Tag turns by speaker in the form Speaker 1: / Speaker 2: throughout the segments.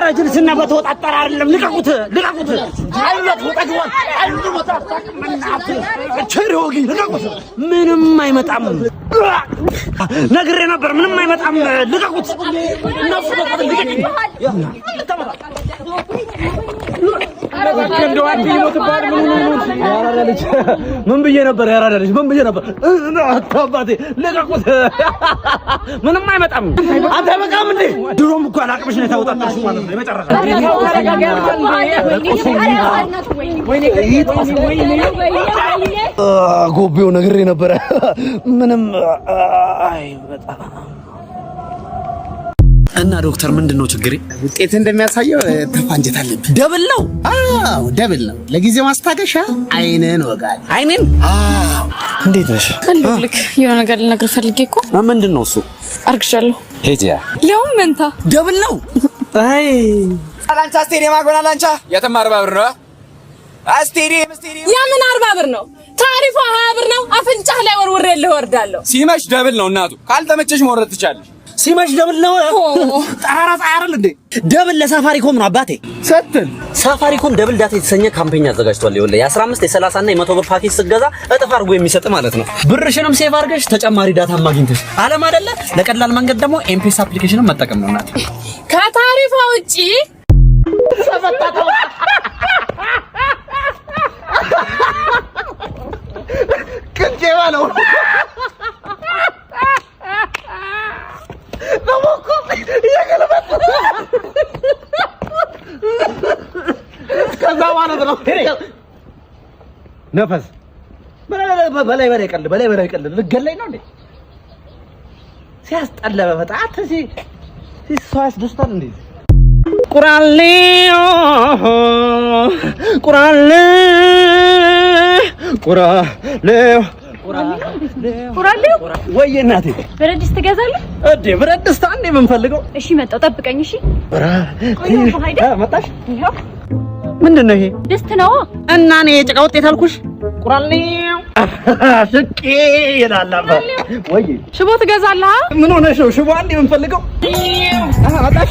Speaker 1: ኧረ ጅልስና በተወጣጠረ አይደለም። ልቀቁት፣ ልቀቁት። አይሉት ወጣግዋል አይሉት ቸሪ ወጊ ልቀቁት። ምንም አይመጣም። ነግሬ ነበር። ምንም አይመጣም። ልቀቁት። እነሱ ልቀቁኝ። ምን ብዬ ነበር? ያራዳ ልጅ ምን ብዬ ነበር? አባቴ ልቀቁት። ምንም አይመጣም። አንተ አይበቃም እንዴ? ድሮም እኮ አላቅምሽ ነው የተወጣጠርሽው ማለት ነው። የመጨረሻ ጎቤው ነግሬ ነበረ። ምንም አይመጣም።
Speaker 2: እና ዶክተር ምንድን ነው ችግሬ?
Speaker 3: ውጤት እንደሚያሳየው ተፋንጀት አለብህ።
Speaker 2: Double ነው?
Speaker 3: አዎ double ነው። ለጊዜው ማስታገሻ አይንን ወጋል።
Speaker 2: አይኔን?
Speaker 3: አዎ።
Speaker 2: እንዴት ነሽ?
Speaker 4: ልክ የሆነ ነገር ልነግርህ ፈልጌ እኮ።
Speaker 2: ምንድን ነው እሱ?
Speaker 4: አርግዣለሁ።
Speaker 2: ሄጂያ
Speaker 4: ሊያውም መንታ።
Speaker 2: Double ነው? አይ
Speaker 5: አላንቻ ስቴዲየም አግበን አላንቻ የትም 40 ብር ነው። ስቴዲየም ስቴዲየም
Speaker 4: የምን 40 ብር ነው? ታሪፏ 20 ብር ነው። አፍንጫህ ላይ ወርውሬልህ እወርዳለሁ።
Speaker 5: ሲመሽ double ነው እናቱ። ካልተመቸሽ መውረድ ትቻለሽ።
Speaker 2: ሲመሽ double ነው። ጠራራ ፀሐይ አይደል እንዴ? Double ለሳፋሪኮም ነው አባቴ።
Speaker 3: ሰጥን
Speaker 2: ሳፋሪኮም double data የተሰኘ campaign አዘጋጅቷል። ይኸውልህ የ15 የ30 እና የ100 ብር ፓኬጅ ስትገዛ እጥፍ አድርጎ የሚሰጥ ማለት ነው። ብርሽንም save አድርገሽ ተጨማሪ data አግኝተሽ አለም አይደለ? ለቀላል መንገድ ደግሞ ኤምፔሳ application ን መጠቀም ነው እናቴ።
Speaker 4: ከታሪፏ ውጪ
Speaker 3: ቅንቄባ ነው ከዛ ማለት ነው።
Speaker 1: ነፈስ በላይ በላይ ቀልድ በላይ በላይ ቀልድ ልገለኝ ነው እንዴ? ሲያስጠላ በፈጣ አንተ ሰው ያስደስታል እንዴ? ቁራሌው ቁራሌው
Speaker 4: ቁራሌው
Speaker 1: ወይ እናቴ
Speaker 4: ብረት ድስት ትገዛለህ
Speaker 1: እንዴ? ብረት ድስት አንዴ የምንፈልገው።
Speaker 4: እሺ መጣሁ፣ ጠብቀኝ። እሺ
Speaker 1: መጣሽ? ምንድን ነው ይሄ?
Speaker 4: ድስት ነው።
Speaker 1: እና እኔ የጭቃ ውጤት አልኩሽ። ቁራሌው ስቄ ይላል አባ። ወይ
Speaker 4: ሽቦ ትገዛለህ?
Speaker 1: ምን ሆነሽ ነው? ሽቦ አንዴ የምንፈልገው። መጣሽ?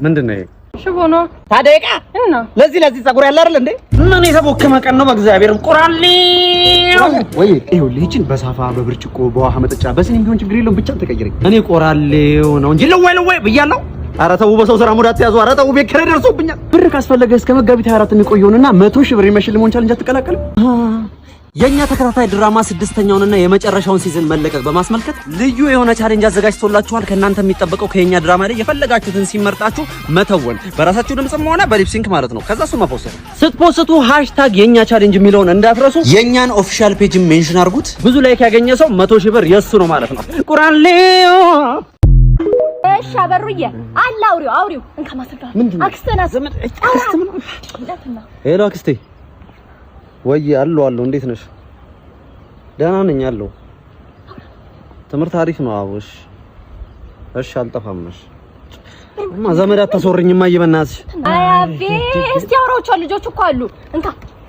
Speaker 2: ምንድን ነው ይሄ?
Speaker 4: ሽቦ ነው
Speaker 1: ታዲያ ዕቃ
Speaker 4: እና
Speaker 1: ለዚህ ለዚህ ፀጉር ያለ አይደል እንዴ? ምን የተቦከመ ቀን ነው በእግዚአብሔር። ቁራሌው
Speaker 3: ወይ ይኸውልህ፣ ይህችን በሳፋ በብርጭቆ በውሃ መጠጫ በስኒም ቢሆን ችግር የለውም። ብቻ ተቀይረኝ።
Speaker 2: እኔ ቆራሌው ነው እንጂ
Speaker 1: ልወይ ልወይ ብያለሁ። ኧረ ተው፣ በሰው ስራ ሙድ አትያዙ። ኧረ ተው፣ ቤት ኪራይ ደርሶብኛል።
Speaker 3: ብር ካስፈለገ እስከ መጋቢት 24 የሚቆየውንና 100,000 ብር የሚያሸልመውን challenge አትቀላቀልም?
Speaker 2: የኛ ተከታታይ ድራማ ስድስተኛውንና የመጨረሻውን season መለቀቅ በማስመልከት ልዩ የሆነ challenge አዘጋጅቶላችኋል። ከእናንተ የሚጠበቀው ከየኛ ድራማ ላይ የፈለጋችሁትን ሲመርጣችሁ መተወን በራሳችሁ ድምጽም ሆነ በ lip sync ማለት ነው። ከዛ እሱ መፖሰት። ስትፖስቱ hashtag የኛ challenge የሚለውን እንዳትረሱ። የኛን official page mention አድርጉት።
Speaker 1: ብዙ like ያገኘ ሰው 100,000 ብር የሱ ነው ማለት ነው። ቁራሌው
Speaker 6: እሺ አበሩዬ አለ አውሪው አውሪው እንካ ማስረዳ አክስትህ ናት።
Speaker 2: Hello አክስቴ፣ ወይ አለሁ አለሁ። እንዴት ነሽ? ደህና ነኝ አለሁ። ትምህርት አሪፍ ነው። አዎ እሺ፣ እሺ፣ አልጠፋም። እሺ እማ ዘመድ አታስወሪኝማ፣ በእናትሽ።
Speaker 6: አይ አቤ እስቲ አውራዎች አሉ ልጆች እኮ አሉ። እንካ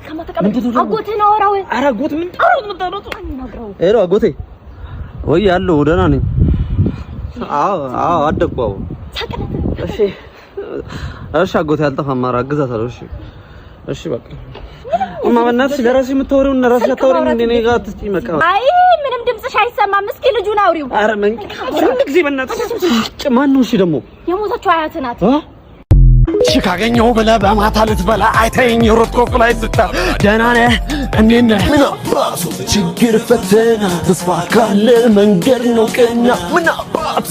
Speaker 6: ከማ ተቀበል። አጎትህን አውራው።
Speaker 1: ኧረ አጎት ምን
Speaker 6: አናግረው።
Speaker 2: Hello አጎቴ፣ ወይ አለሁ፣ ደህና ነኝ። አዎ አዎ፣ አደግኩ። አዎ እሺ፣ እሺ አጎቴ አልጠፋም። ኧረ አግዛታለሁ። እሺ፣ እሺ በቃ እማ በእናትሽ ለራስሽ የምታወሪውን ለራስሽ አታወሪም እንዴ? እኔ ጋር አትስጪኝ በቃ።
Speaker 6: አይ ምንም ድምፅሽ አይሰማም። እስኪ ልጁን አውሪው።
Speaker 1: ኧረ ምን ሁሉ ጊዜ በእናትሽ
Speaker 2: ማን ነው? እሺ ደግሞ
Speaker 6: የሞተችው አያት ናት።
Speaker 3: እሺ ካገኘሁ ብለህ በማታ ልትበላ አይተኸኝ የሮጥኩ ላይ ስታ ደህና ነህ? እንዴት ነህ? ምን አባቱ ችግር ፈተና ተስፋ ካለ መንገድ ነው ቀና። ምን አባቱ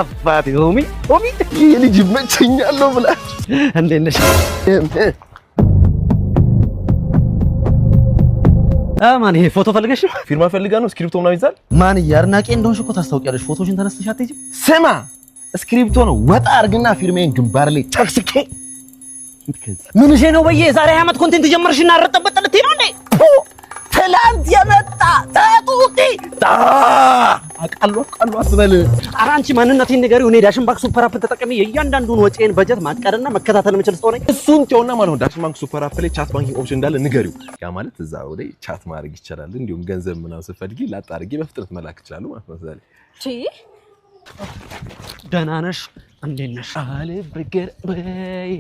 Speaker 1: አባቴ homie homie
Speaker 3: ይህ ልጅ ይመቸኛል ነው ብላችሁ
Speaker 1: እንዴት ነሽ?
Speaker 2: ማን ይሄ ፎቶ ፈልገሽ ነው?
Speaker 7: ፊርማ ፈልጋ ነው። እስክሪፕቶ ምናምን ይዛል።
Speaker 2: ማን አድናቂ እንደሆንሽ እኮ ታስታውቂያለሽ። ፎቶሽን ተነስተሽ አትሄጂም?
Speaker 7: ስማ እስክሪፕቶ ነው ወጣ አርግና ፊርሜን ግንባር ላይ ጨቅስቄ
Speaker 2: ምን እሺ ነው በየ የዛሬ 20 ዓመት content ጀመርሽና አረጠበጠ ልትይ ነው እንዴ?
Speaker 7: ትላንት የመጣ ተጡቲ አቃሉ አቃሉ አትበል።
Speaker 2: ኧረ አንቺ ማንነቴን ንገሪው። እኔ ዳሽን ባንክ super app ተጠቅሜ የእያንዳንዱን ወጪን በጀት ማቀድና መከታተል የምችል ሰው ነኝ።
Speaker 7: እሱን ተውና ማለት ነው ዳሽን ባንክ super app ላይ chat banking option እንዳለ ንገሪው። ያ ማለት እዛ ወደ chat ማድረግ ይቻላል። እንዲሁም ገንዘብ ምናምን ስትፈልጊ ላጥ አድርጌ በፍጥነት መላክ ይችላሉ ማለት ነው። ዛሬ
Speaker 2: ደህና ነሽ?
Speaker 1: እንዴት ነሽ? አልበገር በይ።